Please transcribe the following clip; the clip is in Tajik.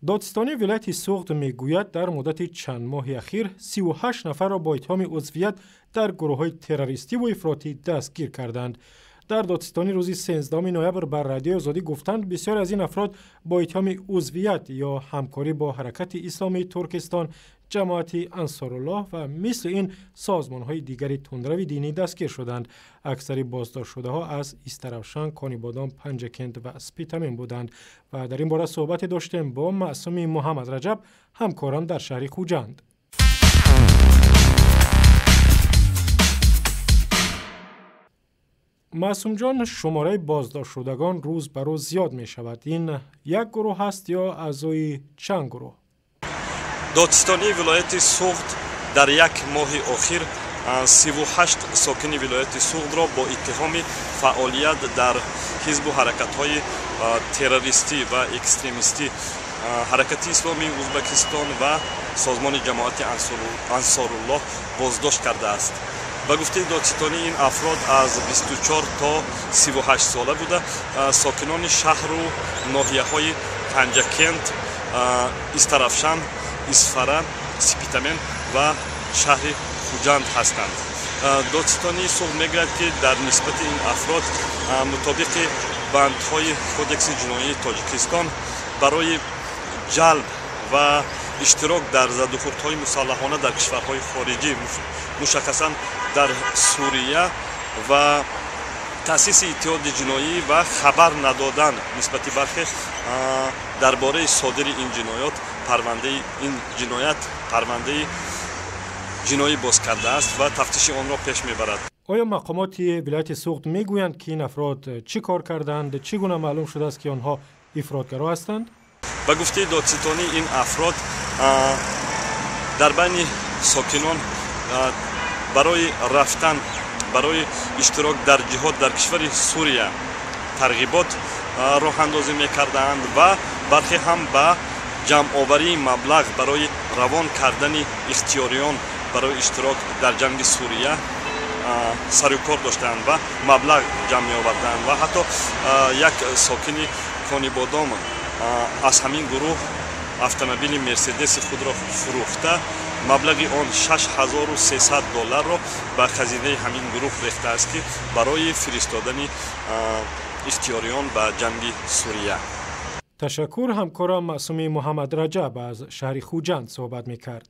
Додситонии вилояти Суғд мегӯяд, дар муддати чанд моҳи ахир 38 нафарро бо иттиҳоми узвият дар гурӯҳҳои террористиву ифротӣ дастгир карданд. Дар додситонӣ рӯзи 13 ноябр ба Радиои Озодӣ гуфтанд, бисёре аз ин афрод бо иттиҳоми узвият ё ҳамкорӣ бо Ҳаракати Исломии Туркистон, Ҷамоати Ансоруллоҳ ва мисли ин созмонҳои дигари тундрави динӣ дастгир шуданд. Аксари боздоштшудаҳо аз Истаравшан, Конибодом, Панҷакент ва Спитамен буданд ва дар ин бора суҳбате доштем бо Маъсуми Муҳаммад Раҷаб, ҳамкорам дар шаҳри Хуҷанд. Маъсумҷон, шумораи боздоштшудагон рӯз ба рӯз зиёд мешавад. Ин як гурӯҳ аст ё аъзои чанд гурӯҳ? Додситонии вилояти Суғд дар як моҳи охир 38 сокини вилояти Суғдро бо иттиҳоми фаъолият дар ҳизбу ҳаракатҳои террористӣ ва экстремистӣ, Ҳаракати Исломии Узбекистон ва созмони Ҷамоати Ансоруллоҳ боздошт кардааст. Ба гуфтаи додситонӣ, ин афрод аз 24 то 38 сола буда, сокинони шаҳру ноҳияҳои Панҷакент, Истаравшан, Исфара, Спитамен ва шаҳри Хуҷанд ҳастанд. Додситонии Суғд мегӯяд, ки дар нисбати ин афрод мутобиқи бандҳои Кодекси ҷиноии Тоҷикистон барои ҷалб ва иштирок дар задухӯрдҳои мусаллаҳона дар кишварҳои хориҷӣ, мушаххасан дар Сурия, ва таъсиси иттиҳоди ҷиноӣ ва хабар надодан нисбати бархе дар бораи содири ин ҷиноят парвандаи ҷиноӣ боз кардааст ва тафтиши онро пеш мебарад. Оё мақомоти вилояти Суғд мегӯянд, ки ин афрод чӣ кор карданд? Чӣ гуна маълум шудааст, ки онҳо ифротгаро ҳастанд? Ба гуфтаи додситонӣ, ин афрод дар байни сокинон барои рафтан, барои иштирок дар ҷиҳод дар кишвари Сурия тарғибот роҳандозӣ мекардаанд ва бархе ҳам ба ҷамъоварии маблағ барои равон кардани ихтиёриён барои иштирок дар ҷанги Сурия сарукор доштаанд ва маблағ ҷамъ меовардаанд ва ҳатто як сокини Конибодом аз ҳамин гурӯҳ автомобили Мерседеси худро фурӯхта, маблағи он 6300 долларро ба хазинаи ҳамин гурӯҳ рехтааст, ки барои фиристодани ихтиёриён ба ҷанги Сурия. Ташаккур. Ҳамкорам Маъсуми Муҳаммад Раҷаб аз шаҳри Хуҷанд суҳбат мекард.